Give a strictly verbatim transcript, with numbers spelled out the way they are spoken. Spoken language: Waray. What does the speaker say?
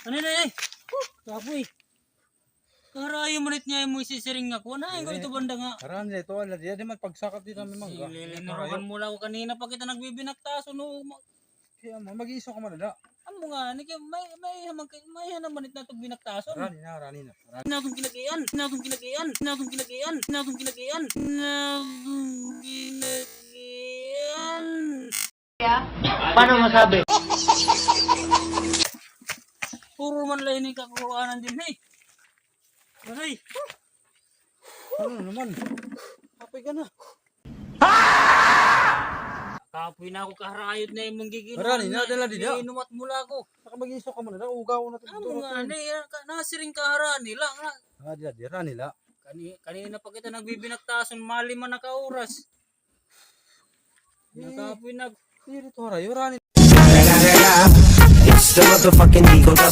Ano na eh? Huh, kapoy. Karayo man it niya mo isisiring nga kuan. Ay, ko ito banda nga. Aran, ito, ala, di, di man pagsakat dito, may mangga. Linaruan mo lang ako kanina pa kita nagbibinaktaso, no? Ma- Kaya mo, mag-iiso ka man, ala. Amo nga, ni kay may, may hamang kay, may hanam man it natog binaktason. Rani na, rani na. Rani. Na akong kinagian, na akong kinagian, na akong kinagian, na akong kinagian, na akong kinagian. Paano masabi? Puro man la ini kakuhanan din, hey. Aray. Ano naman? Kapoy ka na. Kapoy na ako kaharayot na imong gigin. Rani na, dala dida. Inumat mula ko. Saka mag-iso ka man na, ugaw na. Amo nga, ni, ka- nasiring kaharani lang, ha? Ah, dila, dira nila. Kani, kanina pa kita nagbibinaktason, mali man nakauras. Nakapoy na. Diri to harayo, rani. It's the motherfucking Eagle Double